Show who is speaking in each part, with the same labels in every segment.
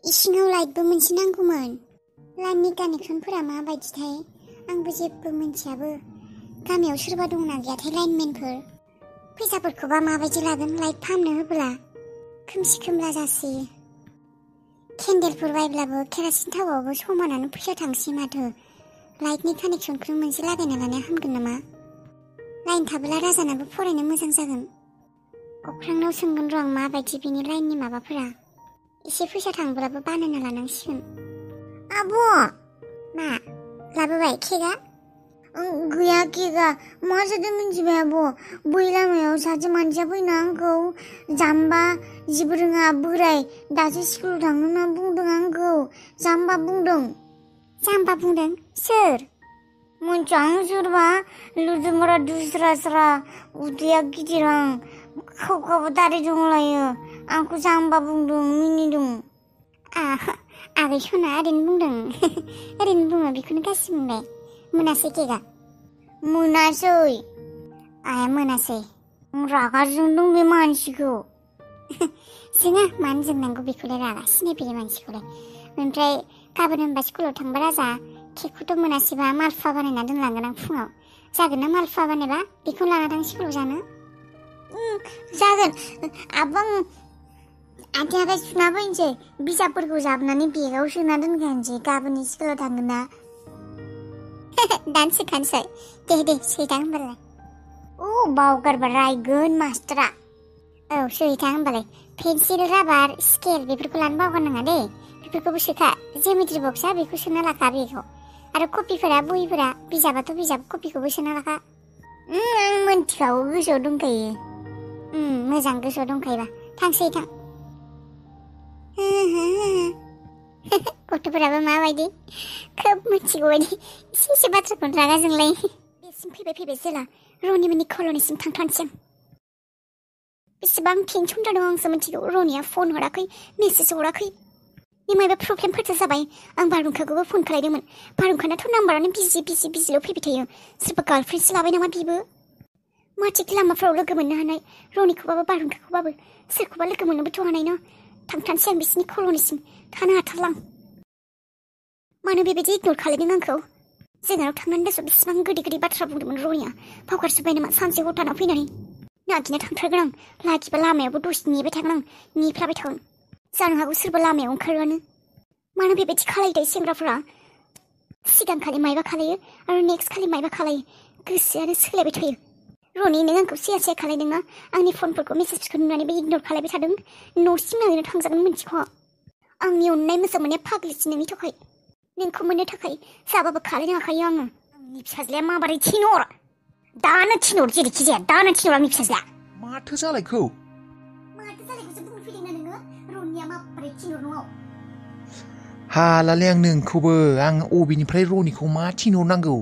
Speaker 1: इसिङाव लाइटबो मोनसे नांगौमोन। लाइननि कानेक्सनफोरा माबायदिथाय आंबो जेबो मोनथियाबो। गामियाव सोरबा दंना गैयाथाय लाइनमेनफोर? फैसाफोरखौबा माबायदि लागोन लाइट फाहामनो होब्ला? खोमसि खोमला जासै। केन्डेलफोर बायब्लाबो केरासिन थावआवबो समानानो फैसा थांसै माथो। लाइटनि कानेक्सनखौ मोनसे लागायना लानाया हामगोन नामा? लाइन थाब्ला राजानाबो फरायनो मोजां जागोन। अख्रांनाव सोंगोन र' आं माबायदि बिनि लाइननि माबाफोरा। एसे फैसा थांब्लाबो बानायना लानांसिगोन। आब'! मा? लाबोबाय केकआ?
Speaker 2: गैया केकआ। मा जादों मिन्थिबाय आब'? बै लामायाव सासे मानसिया फैना आंखौ जाम्बा, जेबो रोङा बोराय, दासो स्कुलाव थाङो होनना बुंदों आंखौ। जाम्बा बुंदों।
Speaker 1: जाम्बा बुंदों? सोर?
Speaker 2: मोनथिया आं सोरबा। लुदुमरा दुस्रा उदैया गिदिरां, खावखाबो दारि दंलायो। आंखौ जाम्बा बुंदों, मिनिदों।
Speaker 1: आगै सना ओरैनो बुंदों। ओरैनो बुङो बेखौनो गासिबो बुंबाय। मोनासै केकआ?
Speaker 2: मोनासै।
Speaker 1: आया मोनासै?
Speaker 2: रागा जोंदों बे मानसिखौ।
Speaker 1: जोङा मानो जोंनांगौ बेखौलाय, रागा सिनायफैयो मानसिखौलाय। ओमफ्राय गाबोन होनबा स्कुलाव थांबा राजा केकखौथ' मोनासैबा मालफुवा बानायना दोनलांगोन आं फुङाव। जागोन ना मालफुवा बानायबा? बेखौनो लाना थांनो स्कुलाव जानो?
Speaker 2: जागोन। आं आथिं आखाइ सुना फैनोसै। बिजाबफोरखौ जाबनानै बेगाव सोना दोनखानोसै। गाबोन स्कुलाव थांगोन ना।
Speaker 1: दानो सोखानोसै? दे सैथां होनबालाय।
Speaker 2: बावगारबा रायगोन मास्टारा।
Speaker 1: औ सैथां होनबालाय। पेन्सिल, राबार, स्केल बेफोरखौ लानो बावगारनाङा दे। बेफोरखौबो सोखा। जिमेट्रि बक्सआ बेखौ सोना लाखा बेगाव। आरो कपिफोरा, बहिफोरा, बिजाबाथ' बिजाब, कपिखौबो सोना लाखा।
Speaker 2: आं मोनथिखागौ, गोसोआव दंखायो।
Speaker 1: मोजां, गोसोआव दंखायोबा। थांसै थां। गथ'फोराबो माबायदि खोब मिथिगौ बायदि एसे बाथ्राखौनो रागा जोंलायो। बेसिम फैबाय जेला रनिमोननि कल'निसिम थांथारनोसै आं। बेसेबां टेनसन जादों आंसो मिथिगौ। रनिया फन हराखै, मेसेज हराखै। मायबा प्रब्लेमफोरसो जाबाय। आं बारहुंखाखौबो फन खालायदोंमोन। बारहुंखानाथ' नाम्बारानो बिजिल' फैबाय थायो। सोरबा गार्लफ्रेन्डसो लाबाय नामा बिबो? मा थिग लामाफ्राव लोगो मोननो हानाय। रनिखौबाबो बारहुंखाखौबाबो सोरखौबा लोगो मोननोबोथ' हानाय न'। थांथारनोसै आं बिसिनि कल'निसिम। थानो हाथारलां। मानो बेबायदि इगनर खालायदों आंखौ? जोंनाव थांनानै दासो बेसेबां गोदै बाथ्रा बुंदोंमोन रनिया। बावगारजोब्बाय नामा सानसे हरथानाव फैनानै? नागिरनो थांथारगोन आं। लाखिबा लामायावबो दसे नेबाय थागोन आं। नेफ्लाबाय थागोन। जानो हागौ सोरबा लामायाव ओंखारोआनो। मानो बेबायदि खालायदों सेंग्राफोरा? सिगांखालि मायबा खालायो आरो नेक्स्ट खालि मायबा खालायो। गोसोआनो सोलायबाय थायो। रनि, नों आंखौ सेया खालायदोंना? आंनि फनफोरखौ मेसेजफोरखौ नुनानैबो इगनर खालायबाय थादों। न'सिम नागिरनो थांजागोन मिथिखौ। आंनि अननाय मोजां मोननाया फाग्लिसि नोंनि थाखाय। नोंखौ मोननो थाखाय जाबाबो खालायनो हाखायो आङो। आंनि फिसाज्लाया माबोरै थिनहर? दानो थिनहर, जेरैखि जाया दानो थिनहर आंनि फिसाज्ला।
Speaker 3: माथो जालायखौ?
Speaker 1: माथो जालायखौसो बुंनो फैदोंना नोङो? रनिया माबोरै थिनहर न'आव?
Speaker 3: हालालै आं नोंखौबो। आं अबेनिफ्राय रनिखौ मा थिनहरनांगौ?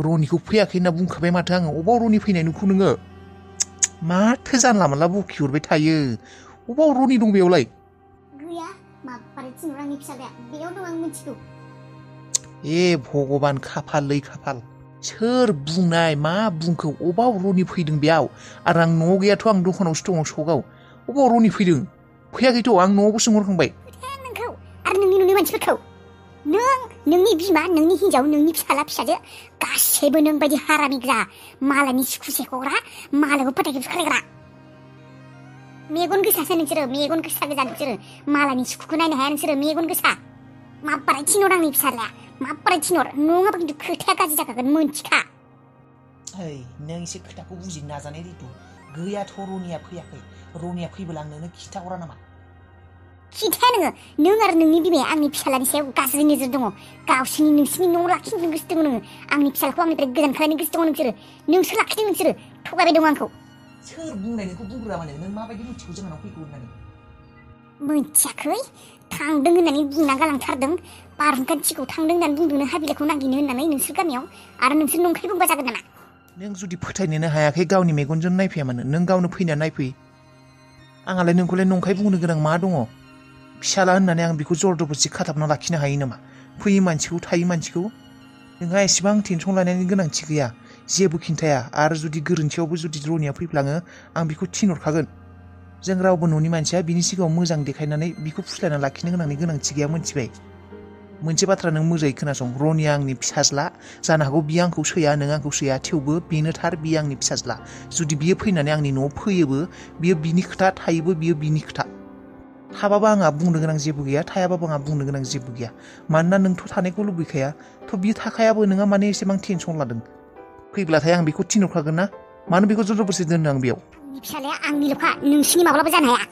Speaker 3: रनिखौ फैयाखै होनना बुंखाबाय माथो आङो। अबाव रनि फैनाय नुखौ नोङो? माथो जानला मोनला बखिहरबाय थायो। अबाव रनि दं बेयावलाय?
Speaker 1: गैया, माबोरै थिनहर आंनि फिसाज्लाया? बेयाव दं आं मिथिगौ।
Speaker 3: भगबान, खाफालै खाफाल। सोर बुंनाय मा बुंखौ? अबाव रनि फैदों बेयाव? आरो आं न'आव गैयाथ', आं दखानावसो दङ सगाव। अबाव रनि फैदों? फैयाखैथ', आं न'आवबो सोंहरखांबाय।
Speaker 1: फोथाया नोंखौ आरो नोंनि न'नि मानसिफोरखौ। नोंनि बिमा, नोंनि हिनजाव, नोंनि फिसाला फिसाजो गासैबो नों बायदि हारामिग्रा, मालायनि सुखु सेखग्रा, मालायखौ फोथायखेबस खालायग्रा। मेगन गोसासो नोंसोरो, मेगन गोसा गोजा नोंसोरो। मालायनि सुखुखौ नायनो हाया नोंसोरो, मेगन गोसा। माबोरै थिनहर आंनि फिसाज्लाया? माबोरै थिनहर? नङाबा खिन्थु खोथाया गाज्रि जाखागोन, मोनथिखा।
Speaker 3: नों एसे खोथाखौ बुजिनो नाजानाय रितु। गैयाथ' रनिया फैयाखै। रनिया फैबोला आं नोंनो खिथाहरा नामा?
Speaker 1: खिन्थाया नों आरो नोंनि बिमाया आंनि फिसालानि सायाव गाज्रि नोजोर दङ। नोंसिनि न'आव लाखिनो गोसो दङ नोङो। आंनि फिसालाखौ आंनिफ्राय गोजान खालायनो गोसो दङ नोंसोरो। नोंसो लाखिदों, नोंसोरो थगायबाय दं आंखौ।
Speaker 3: सोर बुंनाय नोंखौ बुंग्रा मानो? नों माबायदि मिथिगौ जोंनाव फैगौ होननानै?
Speaker 1: मोनथियाखै? थांदों होननानै बुंना गालांथारदों। बारहुंखानि सिगाङाव थांदों होननानै बुंदोंनो हाबिलाखौ नागिरनो होननानै नोंसोर गामियाव। आरो नोंसोर नंखाय बुंबा जागोन नामा?
Speaker 3: नों जुदि फोथायनोनो हायाखै, गावनि मेगनजों नायफैया मानो? नों गावनो फैना नायफै। आंहालाय नोंखौलाय नंखाय बुंनो गोनां मा दङ? फिसाला होननानै आं बेखौ जरदबस्ति खाथाबना लाखिनो हायो नामा? फैयै मानसिखौ, थायै मानसिखौ? नोंहा एसेबां टेनसन लानायनि गोनांथि गैया। जेबो खिन्थाया। आरो जुदि गोरोन्थियावबो जुदि रनिया फैफ्लाङो, आं बेखौ थिनहरखागोन। जों रावबो न'नि मानसिया बिनि सिगाङाव मोजां देखायनानै बिखौ फुस्लायना लाखिनो गोनांनि गोनांथि गैया मोनथिबाय मोनसे बाथ्रा नों मोजाङै खोनासं रनिया आंनि फिसाज्ला जानो हागौ बियो आंखौ सैया नों आंखौ सैया थेवबो बेनो थार बियो आंनि फिसाज्ला जुदि बियो फैनानै आंनि न'आव फैयोबो बियो बिनि खोथा थायोबो बियो बिनि खोथा थाबाबो आंहा बुंनो गोनां जेबो गैया थायाबाबो आंहा बुंनो गोनां जेबो गैया मानोना नोंथ' थानायखौ लुबैखाया थ' बियो थाखायाबो नोंहा माने एसेबां टेनसन लादों फैब्लाथाय आं बेखौ थिनहरखागोन ना मानो बेखौ जबरदस्ति दोननो आं बेयाव
Speaker 1: आंनि फिसालाया आंनिल'खा नोंसिनि माब्लाबा जानो हाया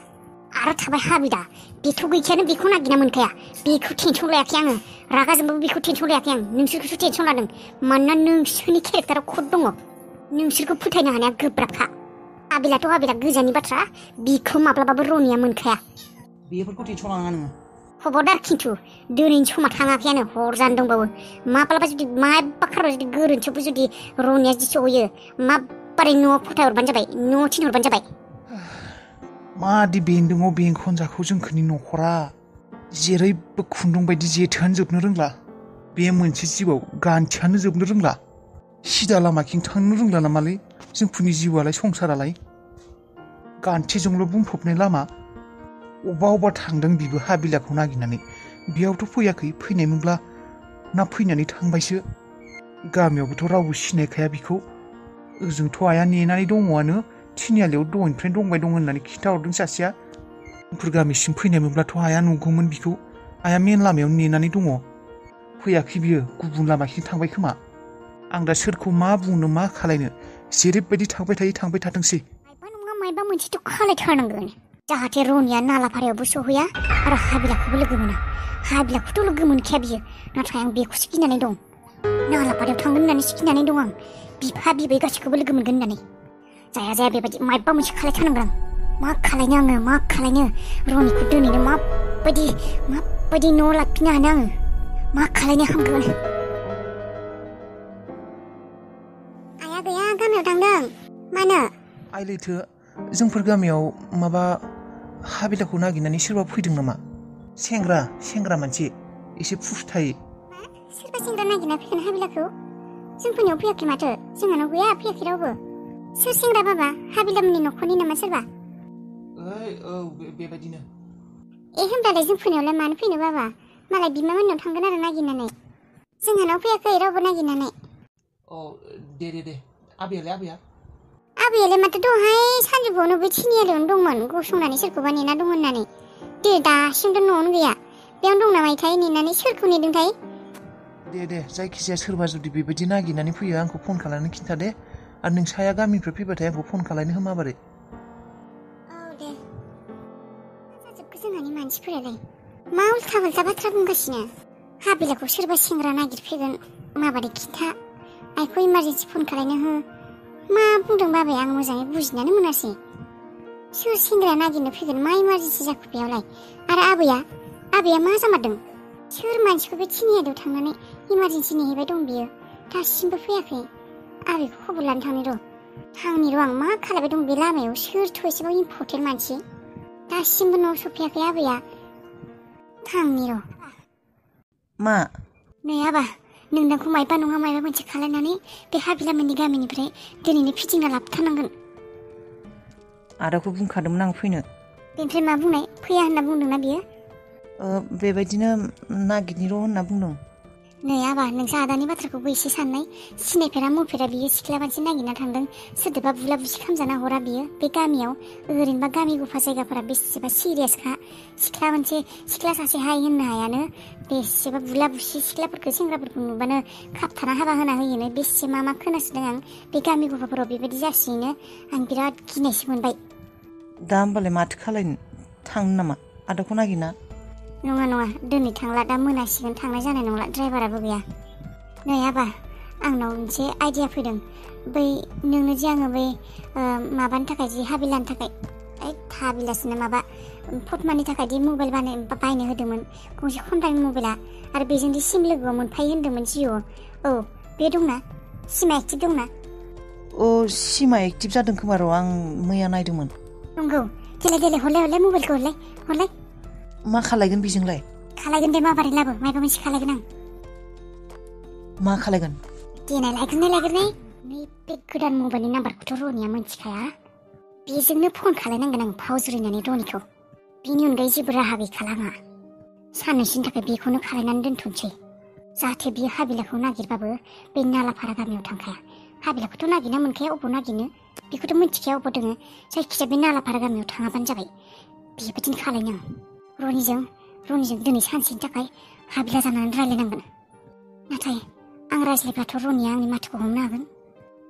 Speaker 1: आरो थाबाय हाबिदा बेथ' गैखायानो बेखौ नागिरना मोनखाया बेखौ टेनसन लायाखै आङो रागा जोंबाबो बेखौ टेनसन लायाखै आं नोंसोरखौसो टेनसन लादों मानोना नोंसोरनि केरेक्टाराव खद दङ नोंसोरखौ फोथायनो हानाया गोब्राबखा हाबिलाथ' हाबिला गोजाननि बाथ्रा बिखौ माब्लाबाबो रनिया मोनखाया
Speaker 4: बेफोरखौ टेनसन लानाङा नोङो
Speaker 1: खबरदार खिन्थु दिनैनि समा थाङाखैयानो हर जानो दंबावो माब्लाबा जुदि माबा खारबाय जुदि गोरोन्थियावबो जुदि रनिया जुदि सहैयो माबोरै न'आव फोथायहरबानो जाबाय न'आव थिनहरबानो जाबाय
Speaker 3: मादि बेन्दोङाव बेंखन जाखौ जोंखोनि न'खरा जेरैबो खुन्दुं बायदि जेथोआनो जोबनो रोंला बे मोनसे जिउआव गान्थियानो जोबनो रोंला सिदा लामाथिं थांनो रोंला नामालै जोंफोरनि जिउआलाय संसारालाय गान्थिजोंल' बुंफबनाय लामा अबा थांदों बिबो हाबिलाखौ नागिरनानै बेयावथ' फैयाखै फैनायमोनब्ला ना फैनानै थांबायसो गामियावबोथ' रावबो सिनायखाया बिखौ ओजोंथ' आइया नेनानै दङआनो थिनियालियाव दहायनिफ्रायनो दंबाय दं होननानै खिन्थाहरदों सासेया जोंफोर गामिसिम फैनायमोनब्लाथ' आइया नुगौमोन बिखौ आइया मेन लामायाव नेनानै दङ फैयाखै बियो गुबुन लामाथिं थांबाय खोमा आं दा सोरखौ मा बुंनो मा खालायनो जेरैबायदि थांबाय थाथोंसै
Speaker 1: मायबा नङा मायबा मोनसेथ' खालायथारनांगोन जाहाथे रनिया नालाफारायावबो सहैया आरो हाबिलाखौबो लोगो मोना हाबिलाखौथ' लोगो मोनखाया बियो नाथाय आं बेखौसो गिनानै दं नालाफारायाव थांगोन होननानैसो गिनानै दं आं बिफा बिबै गासैखौबो लोगो मोनगोन होननानै जाया बेबायदि मायबा मोनसे खालायथारनांगोन आं मा खालायनो रनिखौ दोनैनो माबायदि न' लाफिननो हानो आङो मा खालायनो हामगोन आइया गैया गामियाव थांदों मानो
Speaker 3: आइ लैथो जोंफोर गामियाव माबा हाबिलाखौ नागिरनानै सोरबा फैदों नामा सेंग्रा मानसि एसे फुस्थाय
Speaker 1: सोरबा सेंग्रा नागिरना फैगोन हाबिलाखौ जोंफोरनियाव फैयाखै माथो जोंहानाव गैया फैयाखै रावबो सोर सेंग्रा बाबा हाबिलामोननि न'खरनि नामा सोरबा
Speaker 3: बेबायदिनो
Speaker 1: होमब्लालाय जोंफोरनियावलाय मानो फैनो बाबा मालाय बिमामोननाव थांगोन आरो नागिरनानै जोंहानाव फैयाखै रावबो नागिरनानै
Speaker 3: दे आबैया
Speaker 1: आबैयालाय माथो दहाय सानजौफुआवनो बै थिनियालियावनो दंमोन गसंनानै सोरखौबा नेना दं होननानै दे दासिमथ' न'आवनो गैया बेयावनो दं नामाथाय नेनानै सोरखौ नेदोंथाय
Speaker 3: दे जायखिजाया सोरबा जुदि बेबायदि नागिरनानै फैयो आंखौ फन खालामनानै खिन्था दे आरो नोंसाया गामिनिफ्राय फैबाथाय आंखौ फन खालामनो हो माबोरै
Speaker 1: दे जाजोबखो जोंहानि मानसिफोरालाय मा उल्था फाल्था बाथ्रा बुंगासिनो हाबिलाखौ सोरबा सेंग्रा नागिरफैगोन माबोरै खिन्था आइखौ इमारजेन्सि फन खालामनो हो मा बुंदों बाबाया आं मोजाङै बुजिनानै मोनासै सोर सेंग्राया नागिरनो फैगोन मा इमारजेन्सि जाखो बेयावलाय आरो आबैया मा जामारदों सोर मानसिखौ बे थिनियालियाव थांनानै इमारजेन्सि नेहैबाय दं बियो दासिमबो फैयाखै आबैखौ खबर लानो थांनि र' आं मा खालायबाय दं बे लामायाव सोरथ' एसेबां इम्परटेन्ट मानसि दासिमबो न'आव सफैयाखै आबैया थांनि र'
Speaker 4: मा
Speaker 1: नै आबा नोंदांखौ मायबा नङा मायबा मोनसे खालायनानै बे हाबिलामोननि गामिनिफ्राय दिनैनो फिदिंना लाबोथारनांगोन
Speaker 4: आदाखौ बुंखादोंमोन आं फैनो
Speaker 1: बेनिफ्राय मा बुंनाय फैया होनना बुंदोंना बियो
Speaker 4: बेबायदिनो नागिरनि र' होनना बुंदों
Speaker 1: नै आबा नोंसा आदानि बाथ्राखौबो एसे साननाय सिनायफेरा मुफेरा बियो सिख्ला मानसि नागिरना थांदों सोरदोबा बुला बुसि खालामजाना हरा बियो बे गामियाव ओरैनोबा गामि गफा जायगाफोरा बेसेबा सिरियासखा सिख्ला सासे हाय होननो हायानो बेसेबा बुला बुसि सिख्लाफोरखौ सेंग्राफोरखौ नुबानो खाबथाना हाबा होना होयोनो बेसे मा खोनासोदों आं बे गामि गफाफोराव बेबायदि जासिनो आं बिराद गिनायसो मोनबाय
Speaker 4: दा होमबालाय माथो खालायनो थांनो नामा आदाखौ नागिरना
Speaker 1: नङा दिनै थांला दा मोनासिगोन थांनाय जानाय नंला ड्राइभाराबो गैया नै आबा आंनाव मोनसे आइडिया फैदों बै नोंनो जे आङो बै माबानि थाखाय जे हाबिलानि थाखाय हाबिलासनो माबा फटमानि थाखाय दि मबाइल बायनो होदोंमोन गंसे खन्थानि मबाइला आरो बेजों दि सिम लोगोआव मोनफायो होन्दोंमोन जिअ बे दंना सिमा एक्टिभ दंना
Speaker 4: सिमा एक्टिभ जादों खोमा र' आं मैया नायदोंमोन
Speaker 1: नंगौ देलाय हरलाय मबाइलखौ हरलाय
Speaker 4: मा खालायगोन बेजोंलाय
Speaker 1: खालायगोन दे माबारै लाबो माबा मोनसे खालायगोन आं
Speaker 4: मा खालायगोन
Speaker 1: देनाय लायग्रोनाय नै बे गोदान मबाइलनि नाम्बारखौथ' रनिया मोनथिखाया बेजोंनो फन खालायनांगोन आं फाव जुरिनानै रनिखौ। बेनि अनगायै जेबो राहा गैखाला आंहा। साननैसोनि थाखाय बेखौनो खालायनानै दोनथ'नोसै। जाहाथे बियो हाबिलाखौ नागिरबाबो बे नालाफारा गामियाव थांखाया। हाबिलाखौथ' नागिरना मोनखाया, अबाव नागिरनो बेखौथ' मिन्थिखाया अबाव दोङो। जायखिजाया बे नालाफारा गामियाव थाङाबानो जाबाय। बेबायदिनो खालायनो आं रनिजों दिनै सानसेनि थाखाय हाबिला जानानै रायज्लायनांगोन। नाथाय आं रायज्लायब्लाथ' रनिया आंनि माथोखौ हमनो हागोन।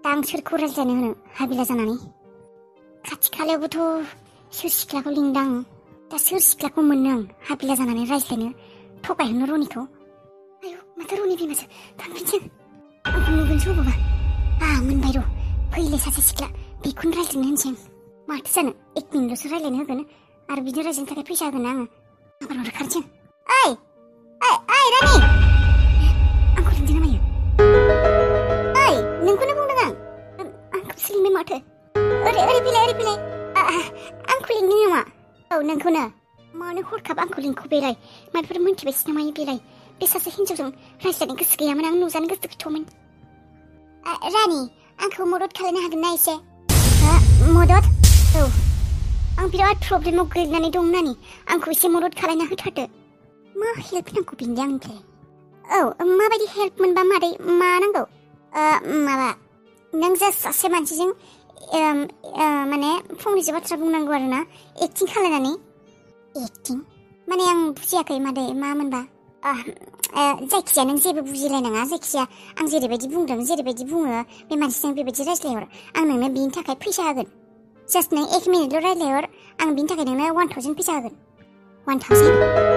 Speaker 1: दा आं सोरखौ रायज्लायनो होनो हाबिला जानानै? खाथि खालायावबोथ' सोर सिख्लाखौ लिंदां। दा सोर सिख्लाखौ मोननो आं हाबिला जानानै रायज्लायनो, थगायहरनो रनिखौ? आयौ माथो रनि बिमासो थांफिनसै। आंखौ नुगोनसो अबावबा। मोनबाय र', फैले सासे सिख्ला, बेखौनो रायज्लायनो होनसै आं। माथो जानो 1 मिनिटल'सो रायज्लायनो होगोन आरो बिदिनो रायज्लायनो थाखाय फैसा होगोन आङो। आबार खारसै आं। ओइ रानि, आंखौ लिंदों ना मायो? ओइ नोंखौनो बुंदों आं। आंखौसो लिंदों माथो। ओरै फैलाय। आंखौ लिंदों नामा? औ नोंखौनो। मानो हरखाब आंखौ लिंखो बेलाय? माबाफोर मोनथिबायसो नामा बेलाय? बे सासे हिन्जावजों रायज्लायनो गोसो गैयामोन, आं नुजानो गोसो गैथ'मोन। रानि, आंखौ मदद खालामनो हागोन ना एसे? मदद? औ, आं बिराद प्रब्लेमाव गोग्लैनानै दं नानि। आंखौ एसे मदद खालामना होथारदो। मा हेल्प नांगौ बेनोलाय आंनिफ्राय? औ, माबायदि हेल्प मोनबा मादै मा नांगौ? माबा, नों जास्ट सासे मानसिजों माने फंनैसो बाथ्रा बुंनांगौ आरो ना, एक्टिं खालायनानै। एक्टिं? माने आं बुजियाखै मादै, मा मोनबा? जायखिजाया नों जेबो बुजिलायनाङा। जायखिजाया आं जेरैबायदि बुंदों, जेरैबायदि बुङो बे मानसिजों बेबायदि रायज्लायहर। आं नोंनो बिनि थाखाय फैसा होगोन। जास्ट नों 1 मिनिटल' रायज्लायहर, आं बिनि थाखाय नोंनो 1000 फैसा होगोन। 1000?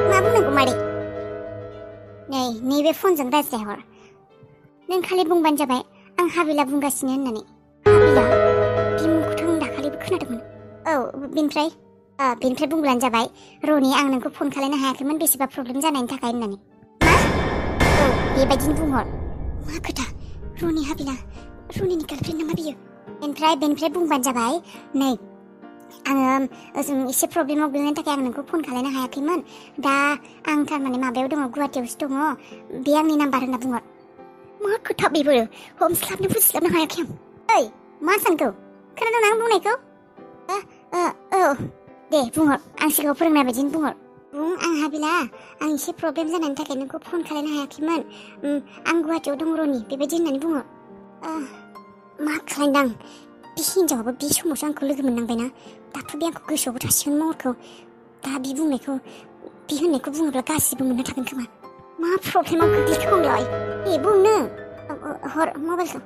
Speaker 1: मा बुंनांगौ मादै? नैबे फनजों रायज्लायहर। नों खालि बुंबानो जाबाय आं हाबिला बुंगासिनो होननानै। हाबिला? बे मुंखौथ' आं दाखालिबो खोनादोंमोन। औ, बेनिफ्राय बुंब्लानो जाबाय रनि, आं नोंखौ फन खालायनो हायाखैमोन बेसेबा प्रब्लेम जानायनि थाखाय होननानै। मा? औ, बेबायदिनो बुंहर। मा खोथा? रनि हाबिला, रनिनि गार्लफ्रेन्ड नामा बियो? बेनिफ्राय बुंबानो जाबाय, नै आङो ओजों एसे प्रब्लेमाव गोलैनायनि थाखाय आं नोंखौ फन खालायनो हायाखैमोन। दा आं थारमाने माबायाव दङ, गुवाहाटियावसो दङ, बे आंनि नाम्बार होनना बुंहर। मा खोथा बेबो? हमस्लाबनो बुजिस्लाबनो हायाखै आं। ओइ, मा सानखौ? खोनादों आं बुंनायखौ? औ दे बुंहर, आं सिगाङाव फोरोंनाय बायदिनो बुंहर। बुं, आं हाबिला, आं एसे प्रब्लेम जानायनि थाखाय नोंखौ फन खालायनो हायाखैमोन। आं गुवाहाटियाव दं रनि, बेबायदि होननानै बुंहर। मा खालायदां? बे हिन्जावाबो बे समावसो आंखौ लोगो मोननांबायना। दाथ' बे आंखौ गोसोआवबो थासिगोन महरखौ। दा बे होननायखौ बुङोब्ला गाज्रिबो मोनना थागोन खोमा। मा प्रब्लेमाव गोग्लैखो आंलाय? दे बुंनो। हर मबाइलखौ।